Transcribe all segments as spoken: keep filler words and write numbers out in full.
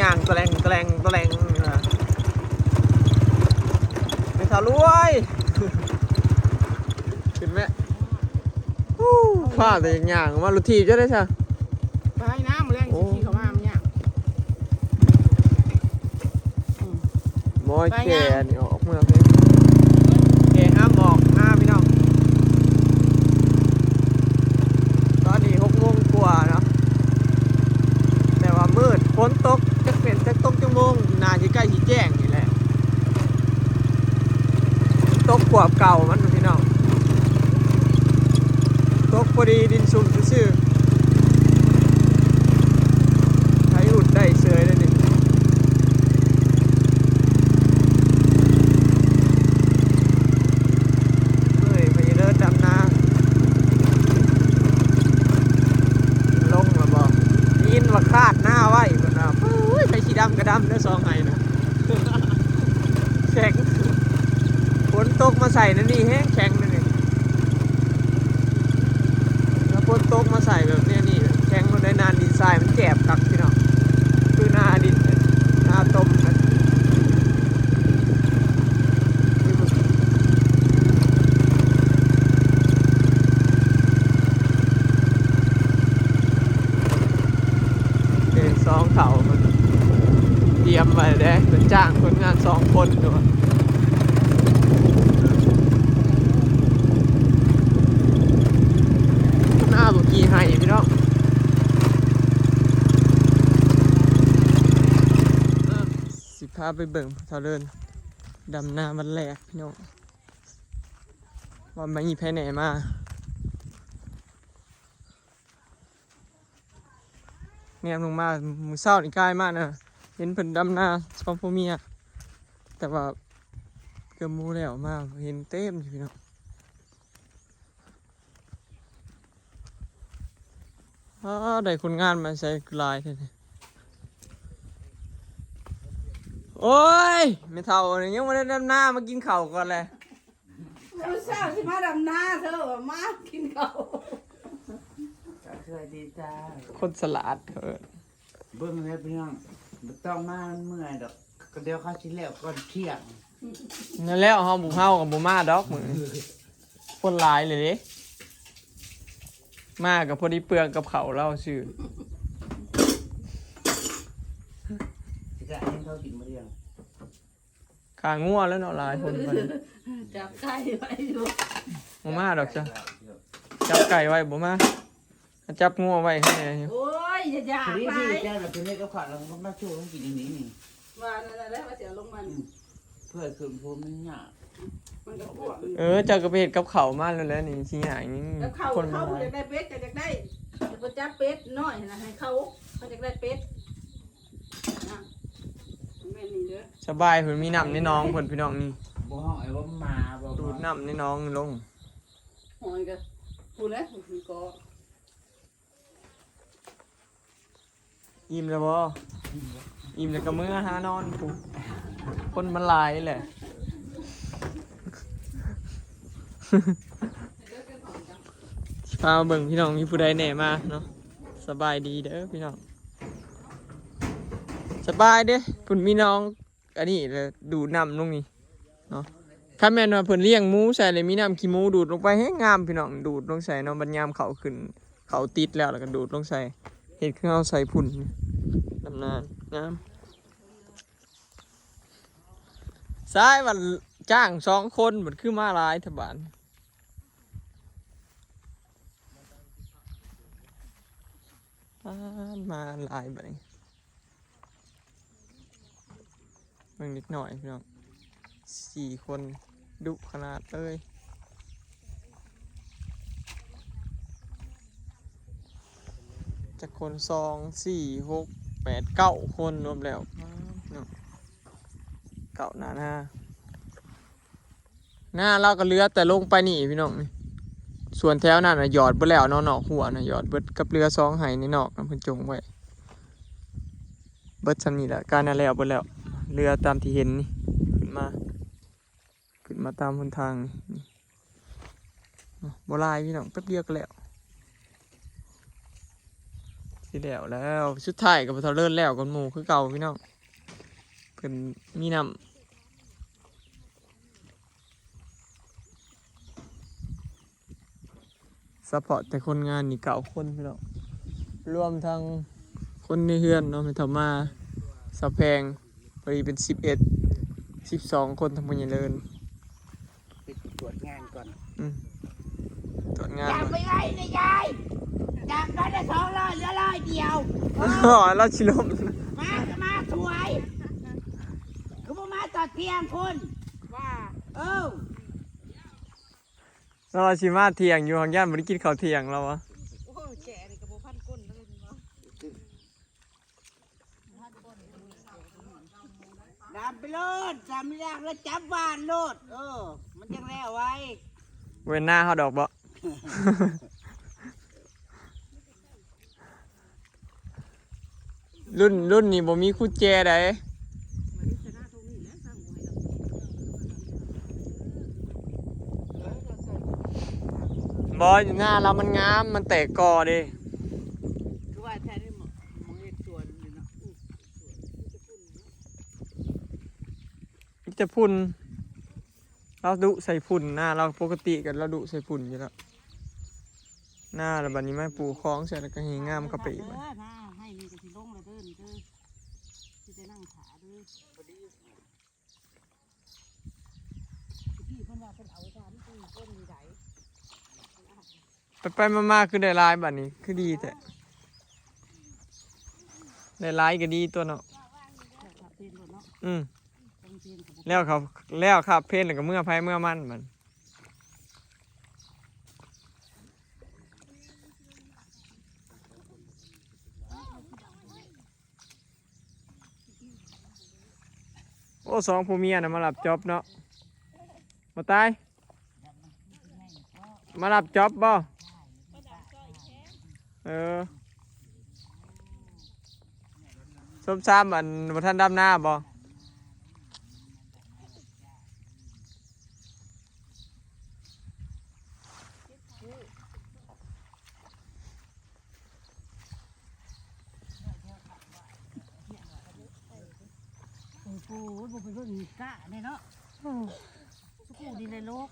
ย่างแตะแลงแตะแลงแตะแลง อ่า ไม่เท่ารวย เห็นไหม ฮู้ พาแต่ย่างมารถถีบจะได้ซะ ไปน้ำแรง โอ้ สิขี่เข้ามามันยาก อืม บอย ไป แก่ ย่าง นี่ออกเมืองเลย แก่ห้ามออกนะพี่น้อง ตอนนี้หกโมงกว่าเนาะ แต่ว่ามืด ฝนตก จะเป็นจะตกจังโมง น่าจะใกล้สิแจ้งนี่แหละ ตกขวบเก่ามันพี่น้อง ตกพอดีดินซุ่มซื่อๆ ไถอุดได้เสยเลยนี่ เฮ้ย ไปเดินดำนา ลงแล้วบ่ ได้ยินว่าคาดหน้าไว้เพิ่นว่า ปุ้ย ไผสิดำก็ดำเด้อ สองไห้นะ แข็ง ฝนตกมาใส่นั่นนี่แฮงแข็งนั่นนี่ แล้วฝนตกมาใส่แบบเนี้ยนี่ แข็งโลดได้ หน้าดินทรายมันแกบคักพี่น้อง คือหน้าดิน หน้าต้มนะ เป็นสองเถา เตรียมไว้เด้ เป็นจ้างคนงานสองคนอยู่ หน้าบ่กี่ไห้พี่น้อง สิพาไปเบิ่งเถาเดิน ดำนาวันแรกพี่น้อง ว่ามีไผแหน่มา แนมลงมา มื้อเช้านี่กายมานะ เห็นเพิ่นดำนาสองผัวเมีย แต่ว่าเกือบหมู่แล้ว มาเห็นเต็มอยู่พี่น้อง อ้า ได้คนงานมาใส่หลายแท้นี่ โอ้ย แม่เฒ่านี่ยังบ่ได้ดำนา มากินข้าวก่อนแหละ มื้อเช้าสิมาดำนา เธอว่ามากินข้าว สวัสดีจ้า คนสลาดเพิ่น เบิ่งแล้วพี่น้อง บ่ต้องมาเมื่อยดอก ก็เดี๋ยวเขาสิแล้วก่อนเที่ยง นั่นแล้ว เฮาบ่ เฮาก็บ่มาดอกมื้อนี้ คนหลายเลยเด้ มาก็พอดีเปลืองกับข้าวลาวซื่อ สิจะให้เขากินมื้อเดียว ขางัวแล้วเนาะ หลายคนไป จับไก่ไว้อยู่ บ่มาดอกจ้ะ จับไก่ไว้บ่มา จับงัวไว้ให้แหน่อยู่ โอ้ย อย่าอยาก พอดี ไป พี่แจ้งแล้ว เพิ่นเฮ็ดกับข้าวแล้ว มันก็มาชูต้องกินอย่างนี้นี่ ว่านั่นแหละ ว่าสิเอาลงมา อืม เพื่อคืนภูมิมันยาก มันก็ปวด เออ เจ้าก็ไปเฮ็ดกับข้าวมาแล้วแหละนี่ สิยากหยัง กับข้าว คนมัน เขา หลาย อยากได้เป็ดก็อยากได้ แต่บ่จับเป็ดน้อยนะ ให้เขา เขาอยากได้เป็ด นะ แม่นนี่เด้อ สบายเพิ่นมีน้ำในหนองเพิ่นพี่น้องนี่ บ่ฮ้องไอ้ว่าหมาบ่ ดูดน้ำในหนองลง หอยก็พูดแล้วมันก็ อิ่มแล้วบ่ อิ่มแล้วก็มื้อหานอนพุ้น คนมันหลายแหละ พามาเบิ่งพี่น้องมีผู้ใดแหน่มาเนาะ สบายดีเด้อพี่น้อง สบายเด้ พุ้นมีน้อง อันนี้เลยดูดน้ำลงนี่เนาะ คันแม่นว่าเพิ่นเลี้ยงหมูใส่เลย มีน้ำขี้หมูดูดลงไปแฮงงามพี่น้อง ดูดลงใส่เนาะ บัดยามเขาขึ้น เขาติดแล้ว แล้วก็ดูดลงใส่ เฮ็ดคือเฮาใส่พุ้น ดำนาน งาม ซ้ายว่าจ้างสองคน มันคือมาหลายแท้บาด ป๊าด มาหลายบัดนี้ เบิ่งเด็กน้อยพี่น้อง สี่คน ดุขนาดเลย จักคน สอง สี่ หก แปด เก้า คนรวมแล้ว ป๊าด เนาะ เก้า หน้า หน้า หน้าลาวก็เหลือแต่ลงไปนี่พี่น้องนี่ ส่วนแถวนั้นน่ะหยอดเบิดแล้วเนาะ นอกหัวน่ะหยอดเบิด กับเหลือสองไฮ่ในนอกน่ะเพิ่นจงไว้ เบิดส่ำนี้แหละ กายนั้นแล้วเบิดแล้ว เหลือตามที่เห็นนี่ ขึ้นมา ขึ้นมาตามหนทางนี่ บ่หลายพี่น้อง แป๊บเดียวก็แล้ว สิแล้วแล้ว สุดท้ายก็บ่เท่าเลิศแล้วก่อนหมู่คือเก่าพี่น้อง เพิ่นมีน้ำ ซัพพอร์ตแต่คนงานนี่เก้าคนพี่น้อง รวมทั้งคนในเฮือนเนาะ แม่เฒ่ามา สาวแพง พอดีเป็นสิบเอ็ด สิบสองคนทั้งพ่อใหญ่เลิน ไปตรวจงานก่อน อืม ตรวจงาน อยาก ก่อน ไปไว้นะยายอยากได้ละสองร้อยเหลือร้อยเดียว อ๋อ เราชิลม มาก็มาสวยคือบ่มาตอนเที่ยงคุณ ว่า เออ เราชิมาเที่ยงอยู่ หางย่านบ่ได้กินข้าวเที่ยงแล้ววะ โอ้ยแก่นี่ก็บ่พันก้นเลยเนาะ ดำไปโลดจำยากแล้วจับหวานโลด เออ มันจังแล้วไว้ เว้นหน้าเฮาดอกบ่ รุ่นรุ่นนี้บ่มีกุญแจใด บ่ อยู่หน้าเรามันงาม มันแตกกอเด้ คือว่าแท้นี่มองมองเห็นสวนเลยเนาะอู้ มีแต่ฝุ่น เราดุใส่ฝุ่นหน้าเราปกติกัน เราดุใส่ฝุ่นอยู่แล้ว หน้าแล้วบัดนี้มาปลูกของใส่แล้วก็ให้งามเข้าไปอีกบัด เด้อหน้าให้นี่ก็สิลงแล้วเด้อนี่เด้อสิได้นั่งขาเด้อพี่เพิ่นว่าเพิ่นเอาสามสี่คนนี่ได ไปไปมามาคือได้หลายบัดนี้ คือดีแท้ ได้หลายก็ดีตัวเนาะ ขับเพลงก่อนเนาะ อืม ฟังเพลงกับ แล้วเขา แล้วครับ เพลงแล้วก็เมือไผเมือมันบัด โอ้ สองผัวเมียน่ะมารับจ็อบเนาะ บ่ตาย มารับจ็อบบ่ เออ ส้มซ้ำอันบ่ทันดำหน้าบ่ โอ้โหบ่เป็นคนกะเลยเนาะ สุกูดีเลยโลก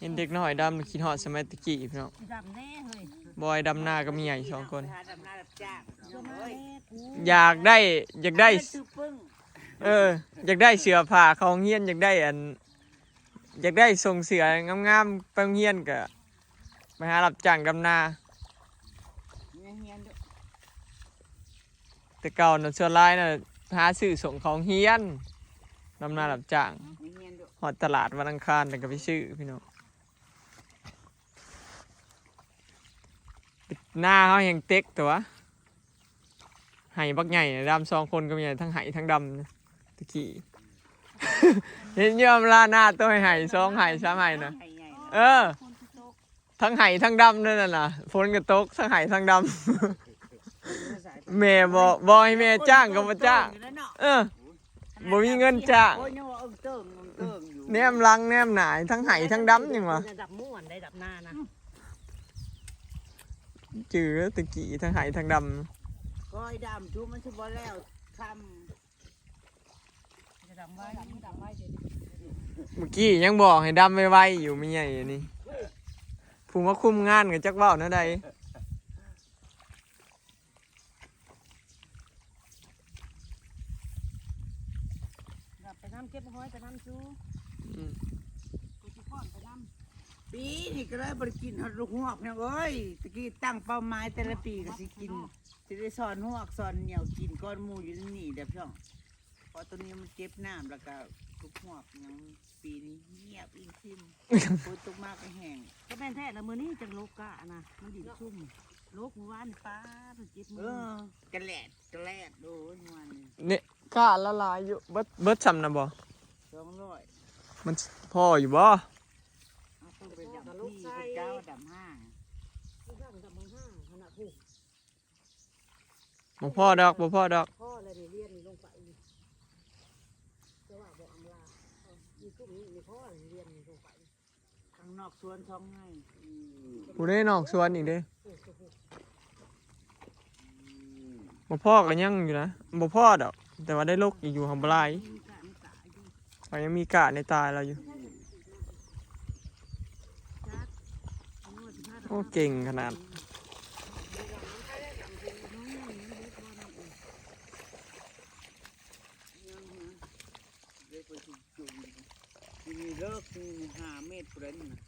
เห็นเด็กน้อยดำคิดฮอดสมัยตะกี้พี่น้อง ดำแน่เฮ้ย บอยดำหน้ากับแม่ใหญ่สองคน หาดำนารับจ้าง เดี๋ยวมาแม่กู อยากได้ อยากได้ ซื้อปึ้ง เออ อยากได้เสื้อผ้าเข้าโรงเรียน อยากได้อัน อยากได้ส่งเสื้องามๆไปโรงเรียนก็ไปหารับจ้างดำนา เฮียนเด้อ แต่เก่าน่ะส่วนหลายน่ะหาซื้อส่งเข้าโรงเรียน ดำนารับจ้าง เฮียนเด้อ ฮอดตลาดวันอังคารแล้วก็ไปซื้อพี่น้อง หน้าเฮาแฮงเต็กตัว ไฮ่บักใหญ่น่ะดำสองคนก็มีทั้งไฮ่ทั้งดำนะตะกี้ เห็นอยู่อำลาหน้าตัวไฮ่สองไฮ่สามไฮ่นะ ไห่ใหญ่ เออ ทั้งไฮ่ทั้งดำนั่นน่ะนะฝนก็ตกทั้งไฮ่ทั้งดำ แม่บอกบอกให้แม่จ้างก็บ่จ้าง อยู่แล้วเนาะ เออ บ่มีเงินจ้าง โอ้ยยังว่าเอิ้งเติ่งเอิ้งเติ่งอยู่ แนมหลังแนมหน้าทั้งไฮ่ทั้งดำยังวะ ระดับม่วนได้ดับหน้านะ จือตะกี้ทั้งไฮ่ทั้งดำ ก้อยดำทุกมันสิบ่แล้วคำ จะดำไว้ดำไว้เดี๋ยว เมื่อกี้ยังบอกให้ดำไวๆอยู่ไม่ใหญ่อันนี้ผู้มาคุมงานกับจักเว้าแนวใด ดับไปน้ำเก็บห้อยไปน้ำจู อืม กูจะป้อนไปน้ำ ปีนี้ก็เลยบ่ได้กินฮอดลูกฮวกเพียงเอ้ยตะกี้ตั้งเป้าหมายแต่ละปีก็สิกินสิได้สอนฮวกสอนเหนียวกินก้อนหมู่อยู่นี่เด้อพี่น้องเพราะตัวนี้มันเก็บน้ำแล้วก็ลูกฮวกยังปีนี้เงียบอิ้งซิมฝนตกมาก็แห้ง ก็แม่นแท้ละมื้อนี้จังโลกกะนะมันดินชุ่มโลกมื้อวานนี่ป้ามันเจ็บ เอ มือ อกระแลดกระแลดโอ้ยมัน เนี่ยกล้าละลายอยู่เบิดเบิดซ้ำนะบ่ สองร้อย มันพออยู่บ่ เอาคนไปดำที่พระเจ้าดำห้าง ที่บ้านกับมังห้างขนาดผูก บ่พอดอกบ่พอดอก พ่อเลยนี่เรียนนี่ลงไปนี่จะว่าบอกอังลาอีกลุ่มนี้มีพ่อเลยเรียนนี่ลงไป เข นอกสวนสองไร่ ผู้ได้นอกสวนอีกเด้บ่พอก็ยังอยู่นะบ่พอดอก แต่ว่าได้ลกอีกอยู่หั้นบ่หลาย มีกะมีกะอยู่ เขายังมีกะในตาเราอยู่ โอ้เก่งขนาด เด็กไปจุ่มจุ่มนี่เลิกนี่ห้าเมตรเลยนี่นะ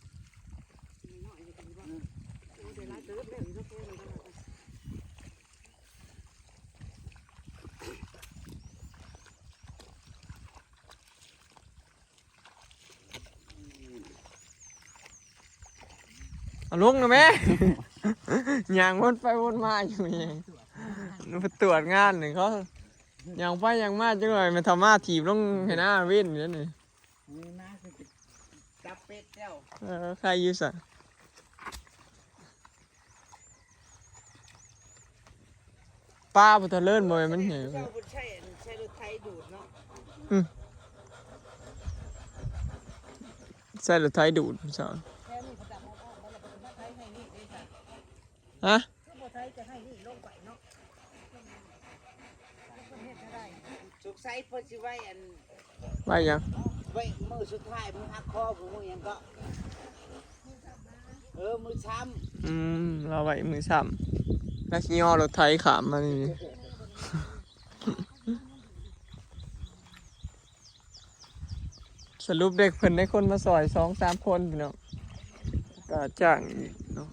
เอาลงนะแม่ ย่างวนไปวนมาอยู่นี่ไปตรวจงานหนึ่งเขาย่างไปย่างมาจังเลยมันทำมาถีบลงให้หน้าเว้นอยู่นั่นนี่ นี่นะคือจับเป็ดแล้ว เออใครอยู่สะป้าพุทธเลิศบ่แม่นมันเหี่ยว เจ้าบุญชัยอันใช้รถไถดูดเนาะ ใส่รถไถดูดสาว แค่นี้เขาจับมาออกมาแล้วก็มาไถให้นี่ได้จ้ะ ฮะ คือบ่ไถจะให้นี่ลงไปเนาะ สงสัยเพิ่นสิไว้อัน ไว้ยัง ไว้มื้อสุดท้ายมื้อหักคอมื้อหยังก็ เออมื้อช้ำ อืมเราไว้มือซ้ำแล้วสิย่อรถไถขามมานี่ สรุปเด็กเพิ่นได้คนมาซอยสองสามคนพี่น้องก็จ้างอีกเนาะ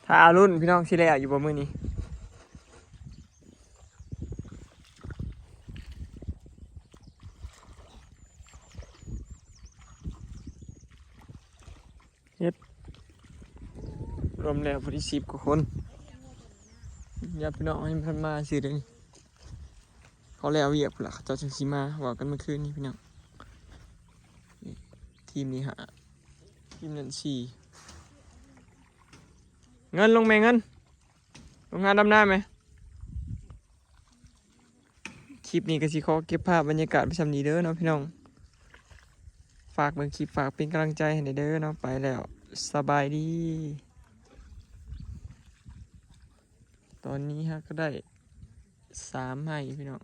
ถ้ารุ่นพี่น้องสิแล้วอยู่บ่มื้อนี้เฮ็ดรวมแล้วพอดีสิบกว่าคนอย่าพี่น้องให้เพิ่นมาสิเด้อนี่เขาแล้วเวียกพุ้นล่ะเขาเจ้าจังสิมาเว้ากันเมื่อคืนนี้พี่น้องนี่ทีมนี้ห้าทีมนั้นสี่เงินลงแม่เงิน ลงหาดำนาไหม คลิปนี้ก็สิขอเก็บภาพบรรยากาศไปส่ำนี้เด้อเนาะพี่น้อง ฝากเบิ่งคลิปฝากเป็นกำลังใจให้แหน่เด้อเนาะ ไปแล้ว สบายดี ตอนนี้ฮะก็ได้สามไร่พี่น้อง